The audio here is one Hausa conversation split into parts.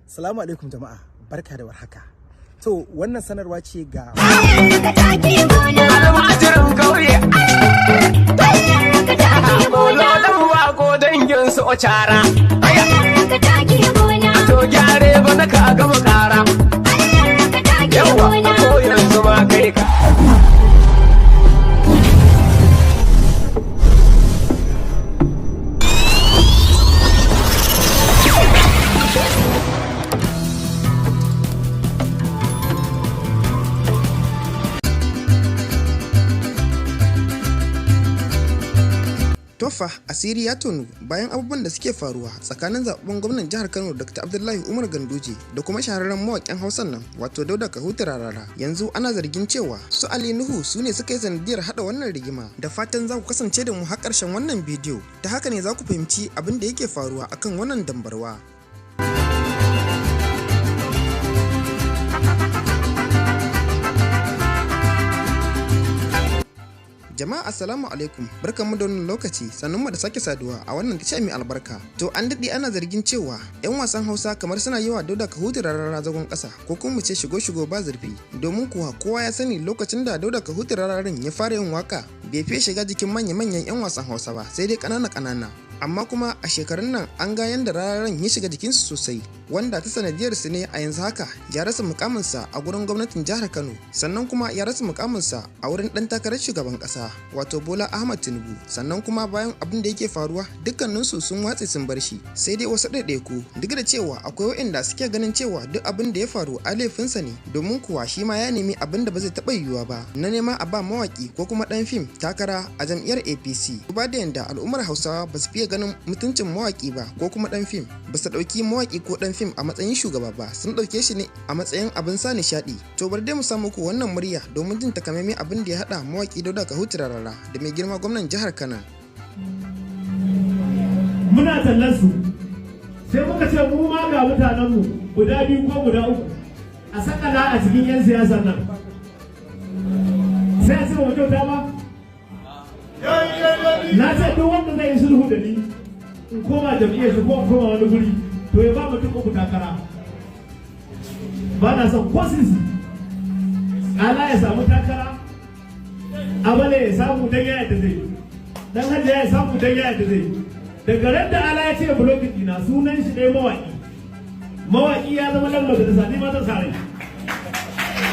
Salamu alaikum jama'a, barka da warhaka. To wannan sanarwa ce ga Almajirin kauye. Bolo ko dangin su ocara. To gyare bana ka gama kara. Yawa ko yanzu ma kai ka. Tofa asiri ya tonu bayan abubuwan da suke faruwa tsakanin zaɓen gwamnan jihar Kano Dr. Abdullahi Umar Ganduje da kuma shahararren mawaƙin Hausan nan wato Dauda Kahutu Rarara. Yanzu ana zargin cewa su Ali Nuhu su ne suka yi sanadiyar haɗa wannan rigima. Da fatan za ku kasance da mu har ƙarshen wannan bidiyo. Ta haka ne za ku fahimci abin da yake faruwa akan wannan dambarwa. Jama'a assalamu alaikum, barkanmu da wannan lokaci, sannan mu da sake saduwa a wannan tasha mai albarka. To an daɗe ana zargin cewa 'yan wasan Hausa kamar suna yi wa Dauda Kahutu Rarara zagon ƙasa ko kuma mu ce shigo shigo ba zurfi. Domin kuwa kowa ya sani lokacin da Dauda Kahutu Rararin ya fara yin waka bai fiye shiga jikin manya-manyan 'yan wasan Hausa ba, sai dai ƙanana-ƙanana. Amma kuma a shekarun nan an ga yadda Rararan ya shiga jikinsu sosai, wanda ta sanadiyar su ne a yanzu haka ya rasa mukaminsa a gurin gwamnatin jihar Kano, sannan kuma ya rasa mukaminsa a wurin ɗan takarar shugaban ƙasa wato Bola Ahmad Tinubu. Sannan kuma bayan abin da yake faruwa dukkaninsu sun watse sun bar shi, sai dai wasu ɗaiɗaiku, duk da cewa akwai waɗanda suke ganin cewa duk abin da ya faru a laifinsa ne, domin kuwa shi ma ya nemi abin da ba zai taɓa yiwuwa ba na nema a ba mawaƙi ko kuma ɗan fim takara a jam'iyyar APC. Duba da yanda al'ummar Hausawa ba su fiye ganin mutuncin mawaƙi ba ko kuma ɗan fim, ba su ɗauki mawaƙi ko ɗan fim a matsayin shugaba ba, sun ɗauke shi ne a matsayin abin sa nishaɗi. To bari dai mu sa muku wannan murya domin jin takamaiman abin da ya haɗa mawaƙi Dauda Kahutu Rarara da mai girma gwamnan jihar Kano. Muna tallar su, sai muka ce mu ma ga mutanenmu guda biyu ko guda uku a sakala a cikin 'yan siyasar nan, sai a ce ba mu kyauta ba. Na ce duk wanda zai yi sulhu da ni in koma jam'iyyar shi ko in koma wani guri, to ya ba mutum uku takara. Ba na son ko sisi. Ala ya samu takara, Abale ya samu dan yaya da zai, dan Hajiya ya samu dan yaya da zai. Daga ran da Ala ya ce blocking dina, sunan shi ɗaya mawaƙi. Mawaƙi ya zama dan majalisa, ni ma zan sa rai.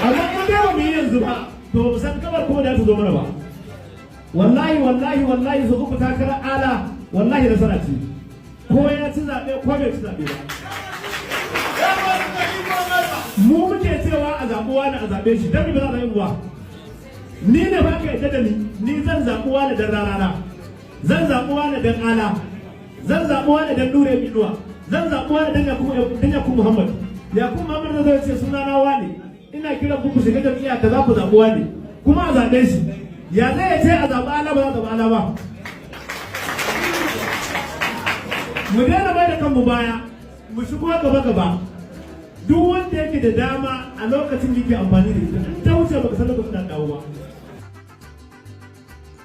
Amma in dai ba mu yi yanzu ba, to ba mu san kabar kuma da ta zo mana ba. Wallahi wallahi wallahi su uku takarar Ala wallahi nasara ce, ko ya ci zaɓe ko bai ci zaɓe ba. Mu muke cewa a zaɓi wani a zaɓe shi, dan ba za a zaɓi ba. Ni ne ba ka yadda da ni, ni zan zaɓi wani dan Rarara, zan zaɓi wani dan Ala, zan zaɓi wani dan Nure Binuwa, zan zaɓi wani dan Yakubu Muhammad. Yakubu Muhammad zai ce suna na wani, ina kiran ku ku shiga jam'iyya kaza ku zaɓi wani, kuma a zaɓe shi. Ya zai ce a zaɓi Ala, ba za a zaɓi Ala ba? Mu daina mai da kanmu baya, mu shigo gaba gaba. Duk wanda yake da dama a lokacin yake amfani da ita, in ta wuce baka san lokacin da dawo ba.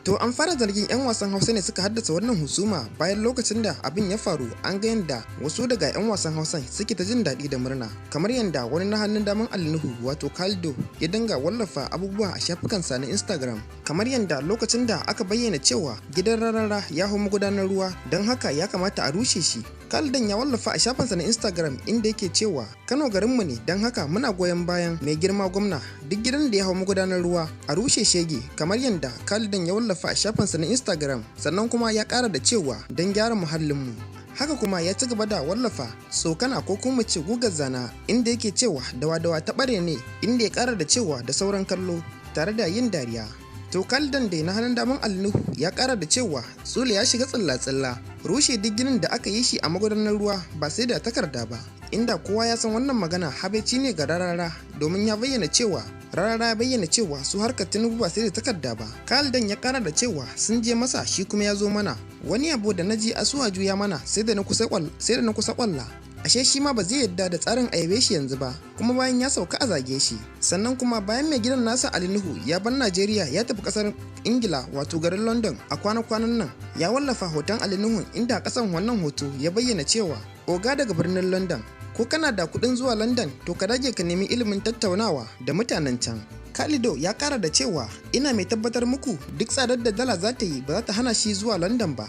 To an fara zargin 'yan wasan Hausa ne suka haddasa wannan husuma bayan lokacin da abin ya faru an ga yadda wasu daga 'yan wasan Hausan suke ta jin daɗi da murna, kamar yadda wani na hannun daman Ali Nuhu wato Kaldo ya dinga wallafa abubuwa a shafukansa na Instagram, kamar yadda lokacin da aka bayyana cewa gidan Rarara ya hau magudanar ruwa don haka ya kamata a rushe shi. Kaldon ya wallafa a shafinsa na Instagram inda yake cewa Kano garinmu ne, don haka muna goyon bayan mai girma gwamna, duk gidan da ya hau magudanar ruwa a rushe shege, kamar yadda Kaldon ya wallafa a shafinsa na Instagram. Sannan kuma ya ƙara da cewa don gyara muhallinmu. Haka kuma ya ci gaba da wallafa tsokana ko kuma ce gugar zana inda yake cewa dawa-dawa ta ɓare ne, inda ya ƙara da cewa da sauran kallo tare da yin dariya. To Kaldan dai na hannun daman Ali Nuhu ya kara da cewa Sule ya shiga tsilla-tsilla, rushe duk ginin da aka yi shi a magudanar ruwa ba sai da takarda ba, inda kowa ya san wannan magana habaici ne ga Rarara, domin ya bayyana cewa Rarara ya bayyana cewa su harkar Tinubu ba sai da takarda ba. Kaldan ya kara da cewa sun je masa shi kuma ya zo mana. Wani abu da naji Asuwaju ya mana sai da na kusa kwalla. Ashe shi ma ba zai yadda da tsarin ayabe shi yanzu ba, kuma bayan ya sauka a zage shi. Sannan kuma bayan mai gidan nasa Ali Nuhu ya bar Najeriya ya tafi kasar Ingila wato garin London a kwana-kwanan nan, ya wallafa hoton Ali Nuhu inda a kasan wannan hoto ya bayyana cewa oga daga birnin London. Ko kana da kuɗin zuwa London, to ka dage ka nemi ilimin tattaunawa da mutanen can. Kalido ya kara da cewa ina mai tabbatar muku duk tsadar da dala za ta yi ba za ta hana shi zuwa London ba.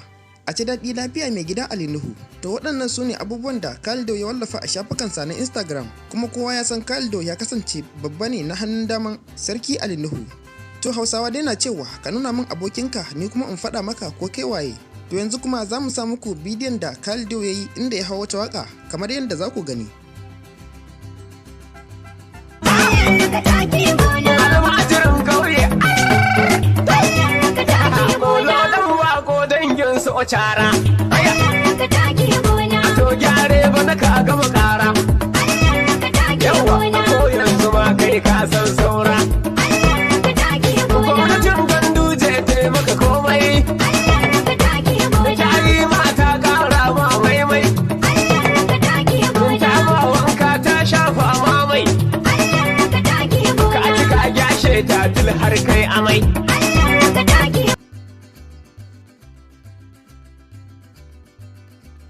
A ci daɗi lafiya mai gida Ali Nuhu. To waɗannan su ne abubuwan da Kalido ya wallafa a shafukansa na Instagram, kuma kowa ya san Kalido ya kasance babba ne na hannun daman Sarki Ali Nuhu. To Hausawa dai na cewa ka nuna min abokinka ni kuma in faɗa maka ko kai waye. To yanzu kuma za mu sa muku bidiyon da Kalido ya yi inda ya hau wata waka kamar yadda za ku gani. Almajirin kauye. Lolon wako dangin su ocara. To gyare bana ka gama kara. Yawa ko yanzu ma kai ka san saura. Gwamnatin Ganduje taimaka komai. Ta yi mata kara ma maimai. Ta ma wanka ta shafa mamai. Ka ci ka gyashe ta til har kai amai.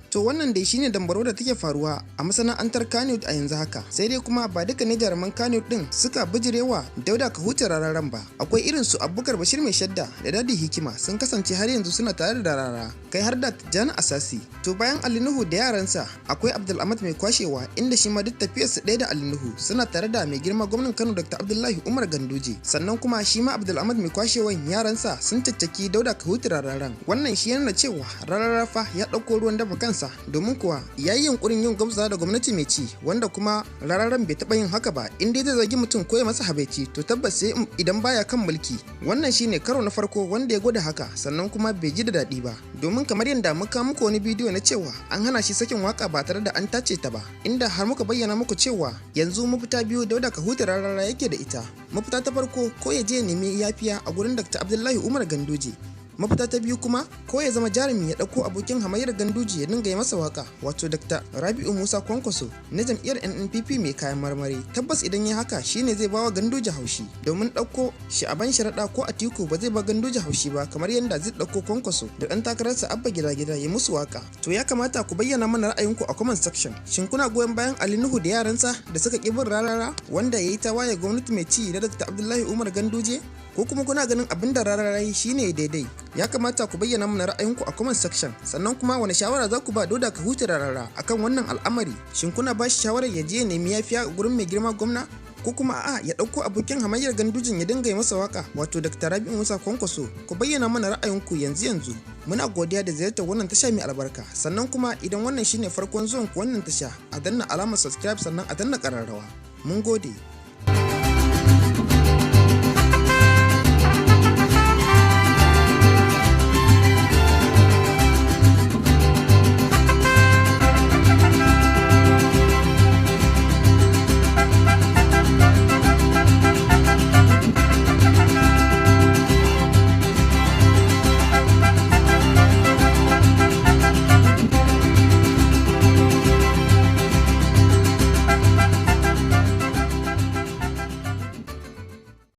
To wannan dai shine dambarwa da take faruwa a masana'antar Kannywood a yanzu haka. Sai dai kuma ba duka ne jaruman Kannywood din suka bijirewa Dauda Kahutu Rararan ba. Akwai irin su Abubakar Bashir Mai Shadda da Dadi Hikima sun kasance har yanzu suna tare da Rarara, kai har da Tijjani Asasi. To bayan Ali Nuhu da yaransa akwai Abdul Ahmad Mai Kwashewa, inda shi ma duk tafiyar su ɗaya da Ali Nuhu, suna tare da mai girma gwamnan Kano Dr. Abdullahi Umar Ganduje. Sannan kuma shi ma Abdul Ahmad Mai Kwashewan yaransa sun caccaki Dauda Kahutu Rararan. Wannan shi yana cewa Rarara fa ya ɗauko ruwan dafa kansa, domin kuwa ya yi yunkurin yin gwamza da gwamnati mai ci, wanda kuma Rararan bai taɓa yin haka ba. In dai zai zagi mutum ko ya masa habaici, to tabbas sai idan baya kan mulki. Wannan shine karo na farko wanda ya gwada haka, sannan kuma bai ji da daɗi ba, domin kamar yadda muka muku wani bidiyo na cewa an hana shi sakin waka ba tare da an tace ta ba, inda har muka bayyana muku cewa yanzu mafita biyu Dauda Kahutu Rarara yake da ita. Mafita ta farko, ko ya je ya nemi yafiya a gurin Dr. Abdullahi Umar Ganduje. Mafita ta biyu kuma, ko ya zama jarumi ya ɗauko abokin hamayyar Ganduje ya dinga yi masa waka, wato Dr. Rabi'u Musa Kwankwaso na jam'iyyar NNPP mai kayan marmari. Tabbas idan ya haka shine zai bawa Ganduje haushi, domin ɗauko Sha'aban Sharaɗa ko Atiku ba zai ba Ganduje haushi ba kamar yadda zai ɗauko Kwankwaso da ɗan takararsa Abba Gida Gida ya musu waka. To ya kamata ku bayyana mana ra'ayinku a comment section. Shin kuna goyon bayan Ali Nuhu da yaransa da suka ƙi bin Rarara wanda ya yi tawaye gwamnati mai ci na Dr. Abdullahi Umar Ganduje, ko kuma kuna ganin abin da Rarara yi shine daidai? Ya kamata ku bayyana mana ra'ayinku a comment section. Sannan kuma wani shawara za ku ba Dauda Kahutu Rarara akan wannan al'amari? Shin kuna ba shi shawarar ya je ya nemi yafiya a gurin mai girma gwamna, ko kuma a'a ya ɗauko abokin hamayyar Gandujin ya dinga yi masa waka, wato Dr. Rabi'u Musa Kwankwaso? Ku bayyana mana ra'ayinku yanzu yanzu. Muna godiya da ziyartar wannan tasha mai albarka. Sannan kuma idan wannan shine farkon zuwan ku wannan tasha, a danna alamar subscribe sannan a danna ƙararrawa. Mun gode.